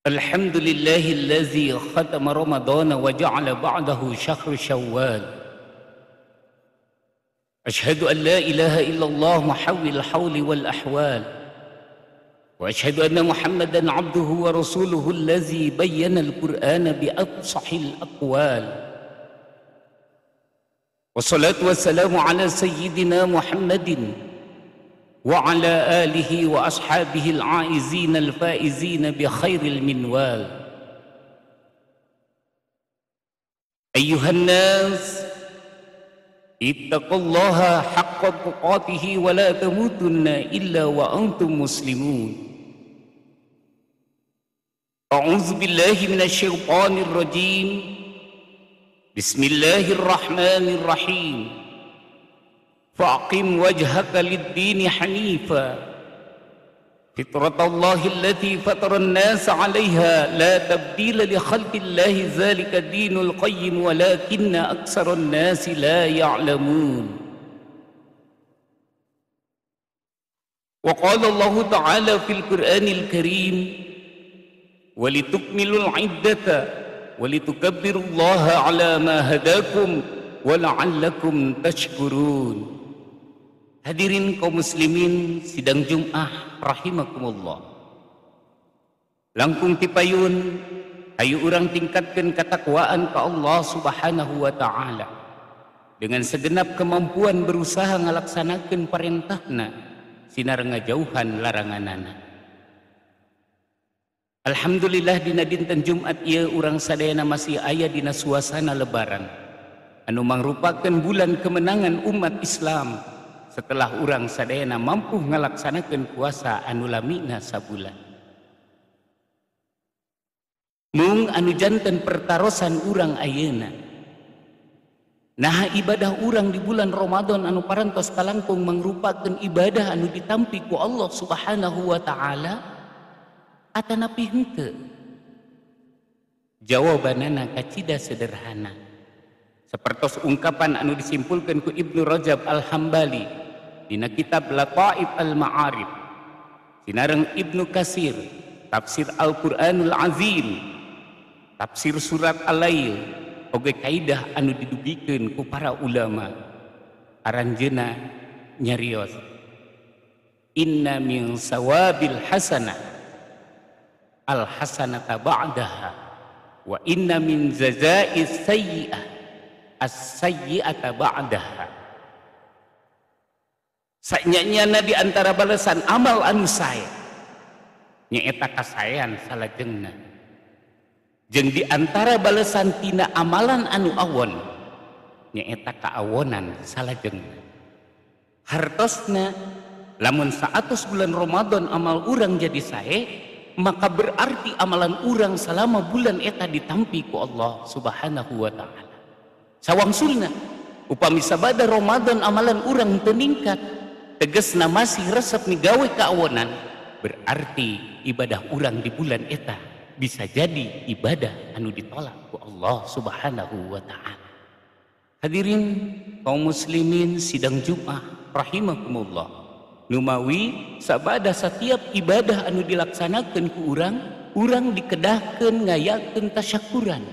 الحمد لله الذي ختم رمضان وجعل بعده شهر شوال. أشهد أن لا إله إلا الله محوي الحول والأحوال، وأشهد أن محمدا عبده ورسوله الذي بين القرآن بأفصح الأقوال. والصلاة والسلام على سيدنا محمد وعلى آله وأصحابه العائزين الفائزين بخير المنوال. أيها الناس، اتقوا الله حق تقاته ولا تموتن إلا وأنتم مسلمون. أعوذ بالله من الشيطان الرجيم. بسم الله الرحمن الرحيم. فأقم وجهك للدين حنيفا فطرة الله التي فطر الناس عليها لا تبديل لخلق الله ذلك الدين القيم ولكن أكثر الناس لا يعلمون. وقال الله تعالى في القرآن الكريم: ولتكملوا العدة ولتكبروا الله على ما هداكم ولعلكم تشكرون. Hadirin kaum muslimin sidang Jum'ah rahimakumullah. Langkung tipayun, ayo urang tingkatkan ketakwaan ke Allah Subhanahu wa ta'ala dengan segenap kemampuan berusaha ngalaksanakeun parentahna sinar ngajauhan laranganana. Alhamdulillah dina dinten Jumat ieu urang sadayana masih aya dina suasana lebaran anu mangrupakeun bulan kemenangan umat Islam setelah urang sadayana mampu ngalaksanakeun puasa anu lamina sabulan. Mung anu janten pertarosan urang ayeuna, nah ibadah urang di bulan Ramadan anu parantos kalangkung mangrupakeun ibadah anu ditampi ku Allah Subhanahu wa ta'ala atanapi henteu? Jawabanana kacida sederhana. Sapertos ungkapan anu disimpulkan ku Ibnu Rajab Al-Hambali dina kitab Lataif Al-Ma'arif, sinareng Ibnu Kasir tafsir Al-Qur'anul Azim, tafsir surat Al-Lail, oge kaidah anu didugikeun ku para ulama. Aranjeuna nyarios, inna min sawabil hasanah al hasanata ba'daha wa inna min jaza'is sayyi'ah as-sayyi'ata ba'daha. Sanyanyana di antara balasan amal anu sae nyaeta kasaean salajengna, jeung di antara balasan tina amalan anu awon nyaeta kaawonan salajengna. Hartosna lamun saatos bulan Ramadan amal urang jadi sae, maka berarti amalan urang selama bulan eta ditampi ku Allah Subhanahu wa ta'ala. Sawangsulna upami sabada Ramadan amalan urang teu ningkat, tegasna masih resep migawe kaawonan, berarti ibadah urang di bulan eta bisa jadi ibadah anu ditolak ku Allah Subhanahu wa ta'ala. Hadirin kaum muslimin sidang Jumat rahimakumullah. Numawi sabada setiap ibadah anu dilaksanakeun ku urang, urang dikedahkeun ngayakeun tasyakuran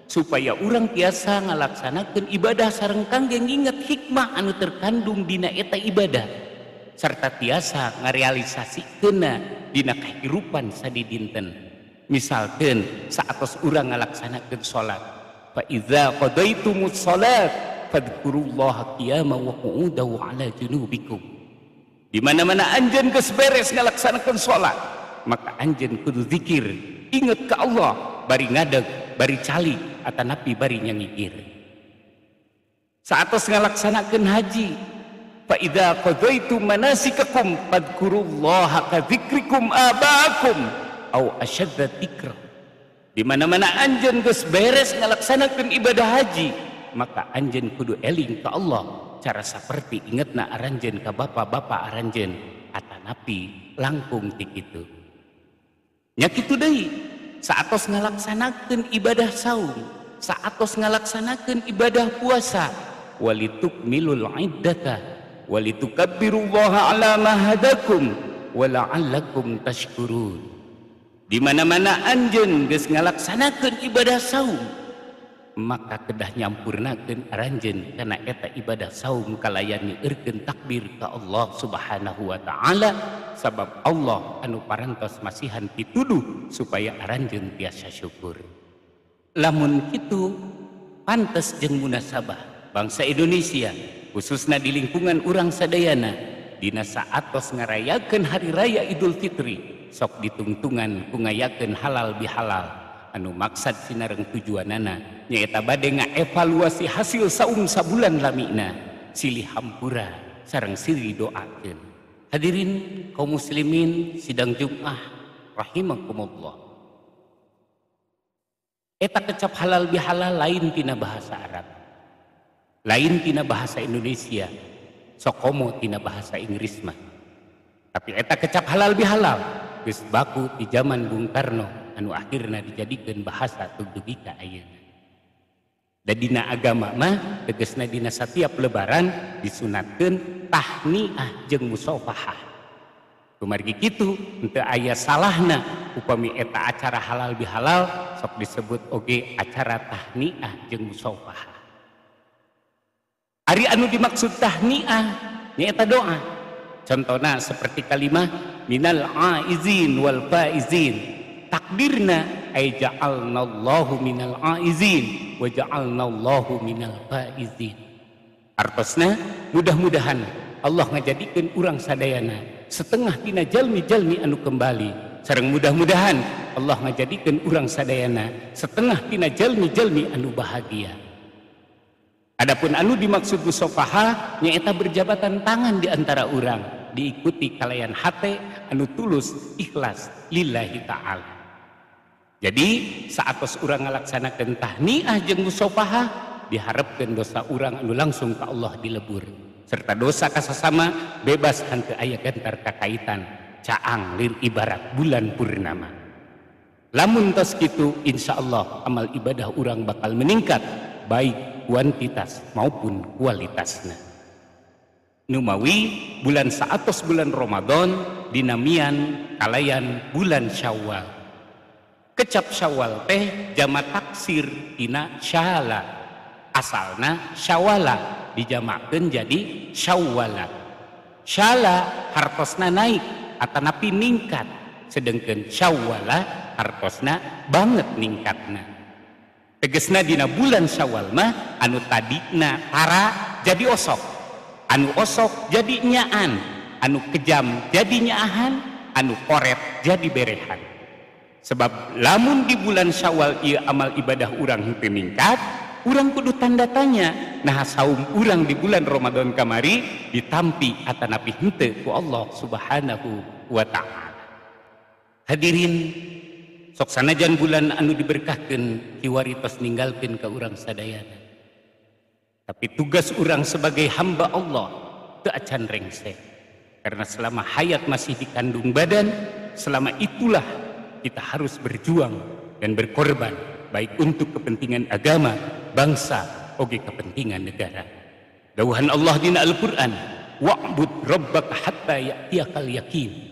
supaya urang tiasa ngalaksanakeun ibadah sareng kangge nginget hikmah anu terkandung dina eta ibadah serta tiasa ngarealisasikeunna dina kahirupan sadidinten. Misalkeun saatos urang ngalaksanakeun salat, fa iza qadaitumus salat fadhkurullaha qiyaman wa qu'udan wa ala junubikum. Di mana-mana anjeun geus beres ngalaksanakeun salat, maka anjeun kudu zikir, inget ka Allah bari ngadeg, bari calik atanapi bari nyangikir. Saatos ngalaksanakeun haji, fa idza qadaitum manasikakum fadhkurullaha ka dzikrikum abaakum au ashadda dzikra. Di mana-mana anjeun geus beres ngalaksanakeun ibadah haji, maka anjeun kudu eling ka Allah cara saperti ingetna aranjeun ka bapa-bapa aranjeun atanapi langkung ti kitu. Nya kitu deui, saatos ngalaksanakeun ibadah saum, saatos ngalaksanakeun ibadah puasa, walitukmilul iddata walitukabbirullaha ala ma hadakum wa la'allakum tashkurun. Di mana-mana anjeun geus ngalaksanakeun ibadah saum, maka kedah nyampurnakeun aranjeun kana eta ibadah saum kalayan nyeurkeun takbir ka Allah Subhanahu wa taala, sabab Allah anu parantos masihan pituduh supaya aranjeun tiasa syukur. Lamun kitu pantes jeung munasabah bangsa Indonesia khususna di lingkungan urang sadayana dina saatos ngarayakeun hari raya Idul Fitri sok ditungtungan ku ngayakeun halal bihalal anu maksad sinareng tujuanana nyaeta bade ngaevaluasi hasil saum sabulan lamina, silih hampura sareng silih doakeun. Hadirin kaum muslimin sidang Jumat rahimakumullah, eta kecap halal bihalal lain tina bahasa Arab, lain tina bahasa Indonesia, sokomo tina bahasa Inggris mah. Tapi eta kecap halal bihalal geus baku di zaman Bung Karno anu akhirna dijadikeun bahasa tug dugi ka ayeuna. Da dina agama mah tegasna dina satiap lebaran disunatkeun tahniah jeung musafahah. Kumargi kitu henteu aya salahna upami eta acara halal bihalal sok disebut oge acara tahniah jeung musafahah. Ari anu dimaksud tahniah nyaeta doa. Contohna seperti kalimah minal aizin wal faizin. Takdirna ay ja'alnallahu minal aizin wa ja'alnallahu minal faizin. Artosna mudah-mudahan Allah ngajadikeun urang sadayana setengah tina jalmi-jalmi anu kembali, sareng mudah-mudahan Allah ngajadikeun urang sadayana setengah tina jalmi-jalmi anu bahagia. Adapun anu dimaksud musofaha nyaeta berjabatan tangan di antara urang diikuti kalayan hate anu tulus ikhlas lillahi ta'ala. Jadi saatos urang ngalaksanakeun tahniah jeung musafahah diharapkeun dosa urang anu langsung ka Allah dilebur serta dosa kasasama bebas henteu aya gentar kakaitan caang lir ibarat bulan purnama. Lamun tos kitu insyaallah amal ibadah urang bakal meningkat baik kuantitas maupun kualitasna. Numawi bulan saatos bulan Ramadan dinamian kalayan bulan Syawal. Kecap Syawal teh jama taksir tina syala, asalna syawala dijamakeun jadi syawala. Syala hartosna naik atanapi ningkat, sedengkeun syawala hartosna banget ningkatna. Tegesna dina bulan Syawal mah anu tadina tara jadi osok, anu osok jadi nyaan, anu kejam jadi nyaahan, anu koret jadi berehan. Sebab lamun di bulan Syawal ieu amal ibadah urang henteu ningkat, urang kudu tanda tanya nah saum urang di bulan Ramadan kamari ditampi atanapi henteu ku Allah Subhanahu wa ta'ala. Hadirin sok sanajan bulan anu diberkahkeun kiwari tos ninggalkeun ka urang sadayana, tapi tugas urang sebagai hamba Allah teu acan rengse, karena selama hayat masih dikandung badan, selama itulah kita harus berjuang dan berkorban baik untuk kepentingan agama, bangsa, oge kepentingan negara. Dawuhan Allah dina Al-Qur'an, wa'bud rabbaka hatta ya'tiyakal yakin.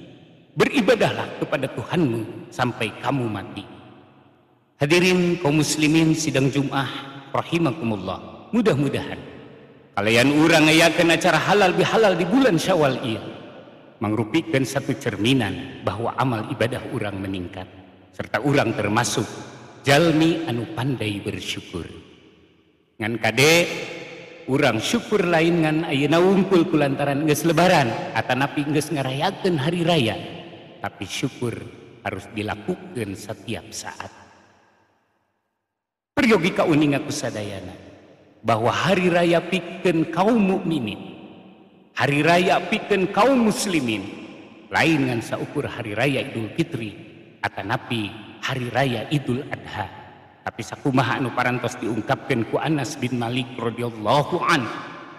Beribadahlah kepada Tuhanmu sampai kamu mati. Hadirin kaum muslimin sidang Jumat rahimakumullah. Mudah-mudahan kalian urang ngayakeun acara halal bihalal di bulan Syawal ieu mangrupikeun satu cerminan bahwa amal ibadah urang meningkat serta urang termasuk jalmi anu pandai bersyukur. Ngan kade urang syukur lain ngan ayeuna wungkul kulantaran geus lebaran atanapi geus ngarayakeun hari raya, tapi syukur harus dilakukan setiap saat. Peryogi kauninga ku sadayana bahwa hari raya pikeun kaum mukminin, hari raya pikeun kaum muslimin lain ngan saukur hari raya Idul Fitri atanapi hari raya Idul Adha. Tapi sakumaha anu parantos diungkapkeun ku Anas bin Malik radhiyallahu an,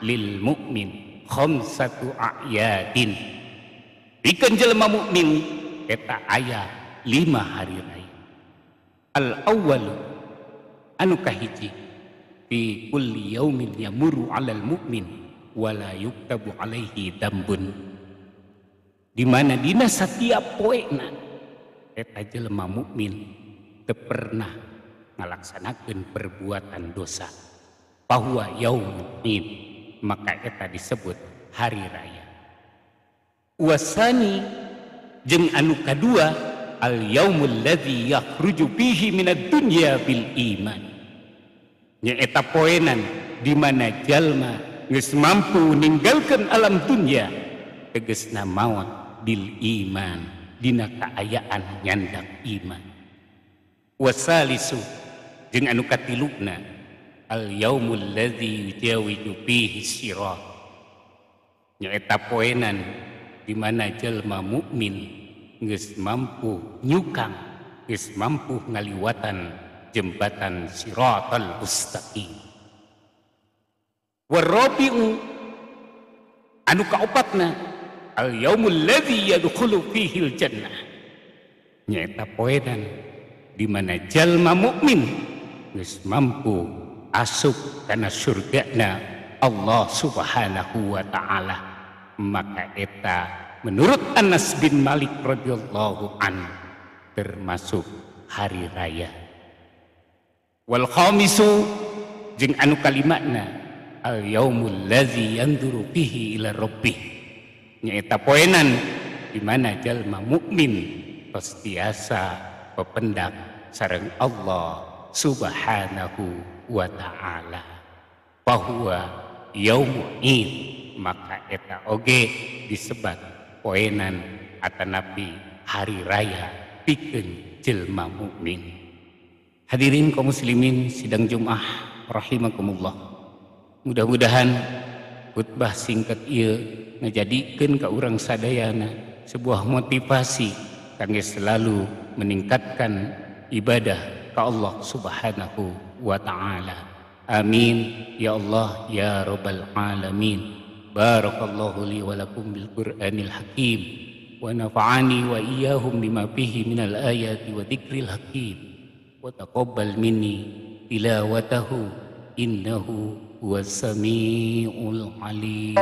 lil mukmin khamsatu a'yadin. Pikeun jelema mukmin eta aya 5 hari raya. Al awwalu anu kahiji fi kulli yaumin yamuru 'alal mukmin wala yuktabu alaihi dambun. Di mana dina setiap poena Eta jelema mukmin teu pernah ngalaksanakeun perbuatan dosa. Bahwa yaumul id, maka eta disebut hari raya. Wasani jeung anu kadua al yaumul ladzi yakhruju fihi minad dunya bil iman. Nyaeta poenan di mana jalma geus mampu ninggalkeun alam dunya tegasna maot bil iman dina kaayaan nyandak iman. Wasalisu jeung anu katiluna al yaumul ladzi yujawiju fihi sirat. Nyaeta poenan di mana jalma mukmin geus mampu nyukang, geus mampu ngaliwatan jembatan siratal mustaqim. Warabi'u anu kaopatna al yaumul ladzi yadkhulu fihi al jannah. Nyaeta poenan di mana jalma mukmin geus mampu asup kana surgana Allah Subhanahu wa taala. Maka eta menurut Anas bin Malik radhiyallahu an termasuk hari raya. Wal khamisu jeung anu kalimana al yaumul ladzi yanzuru fihi ila rabbih. Nyaeta poenan di mana jalma mukmin pastiasa pependak sareng Allah Subhanahu wa taala. Bahwa yaumul id, maka eta oge disebat poenan atanapi hari raya pikeun jelma mukmin. Hadirin kaum muslimin sidang Jumat rahimakumullah. Mudah-mudahan khutbah singkat ieu ngajadikeun ka urang sadayana sebuah motivasi kangge selalu meningkatkan ibadah ka Allah Subhanahu wa taala. Amin ya Allah ya rabbal alamin. Barakallahu li wa lakum bil Qur'anil hakim wa nafa'ani wa iyyahum bima fihi minal ayati wa dzikril hakim wa taqabbal minni tilawatahu innahu huwas samiul alim.